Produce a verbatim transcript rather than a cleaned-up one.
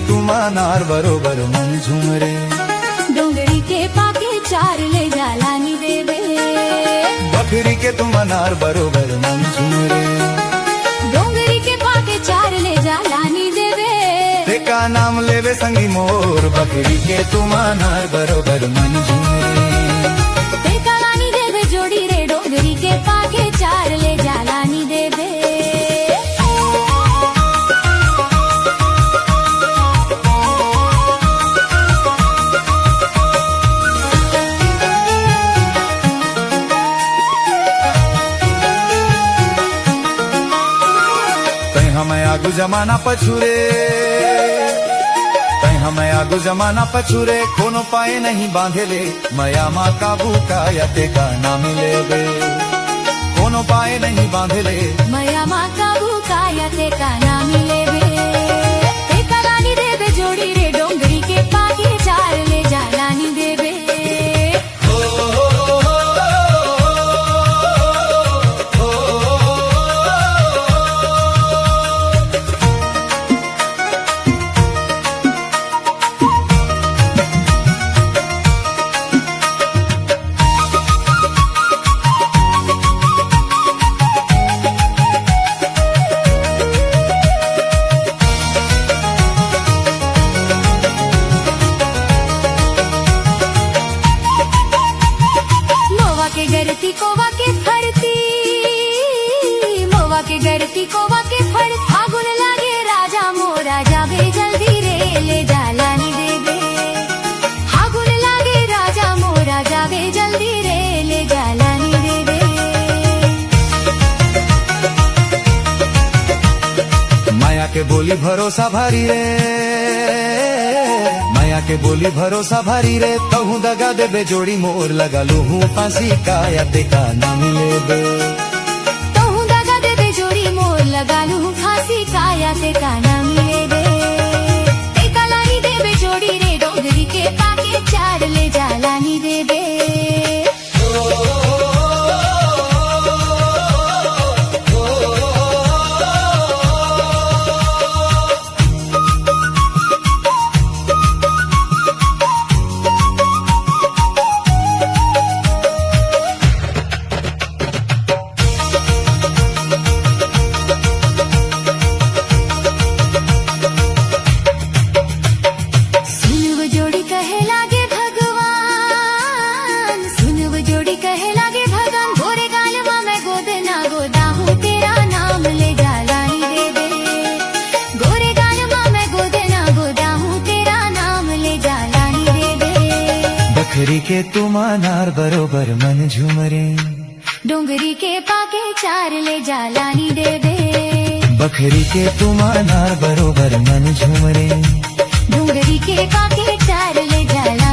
तुम अनार बरोबर मन झूमरे। डोंगरी के पाके चार ले जाला नी देबे। बखरी के तुम अनार बरोबर मन झूमरे। डोंगरी के पाके चार ले जाला नी देबे। ते का नाम लेबे संगी मोर, बखरी के तुम अनार बरोबर मन झूमरे। ते का ला नी देबे जोड़ी रे, डोंगरी के पाके चार ले जाला नी देबे। तै हमें आगू जमाना पछुरे, तै हमें आगू जमाना पछुरे, कोनो पाए नहीं बांधे ले, मया मा काबू का या ते का ना मिले बे। कोनो पाए नहीं बांधे ले। मया मा काबू का या ते का ना मिले बे। ते का ला नी देबे जोड़ी रे, डोंगरी के पाके चार ले जाला नी देबे। मोवा के गरती कोवा के फरती, मोवा के गरती कोवा के फर। फागुन लागे राजा मोरा जाबे जल्दी रे, ले जाला नी देबे। फागुन लागे राजा मोरा जाबे जल्दी रे, ले जाला नी देबे। माया के बोली भरोसा भारी रे, माया के बोली भरोसा भारी रे, तहूँ दगा देबे जोड़ी मोर, लगा लूहूँ फांसी का या ते का ना मिले बे। तहूँ दगा देबे जोड़ी मोर, लगा लूहूँ फांसी का या ते का ना मिले बे। ते का ला नी देबे जोड़ी रे, डोंगरी के पाके चार ले जाला नी देबे। सुनव जोड़ी कहे लागे भगवान, सुनव जोड़ी कहे लागे भगवान, गोरे गाल मा मैं गोद ना गोदाहूँ, तेरा नाम ले जाला नी देबे। गोरे गाल मा मैं गोद ना गोदाहूँ, तेरा नाम ले जाला नी देबे। बखरी के तुम अनार बरोबर मन झूमरे। डोंगरी के पाके चार ले जाला नी देबे। बखरी के तुम अनार बरोबर मन झूमरे। डोंगरी के पाके चार ले जाला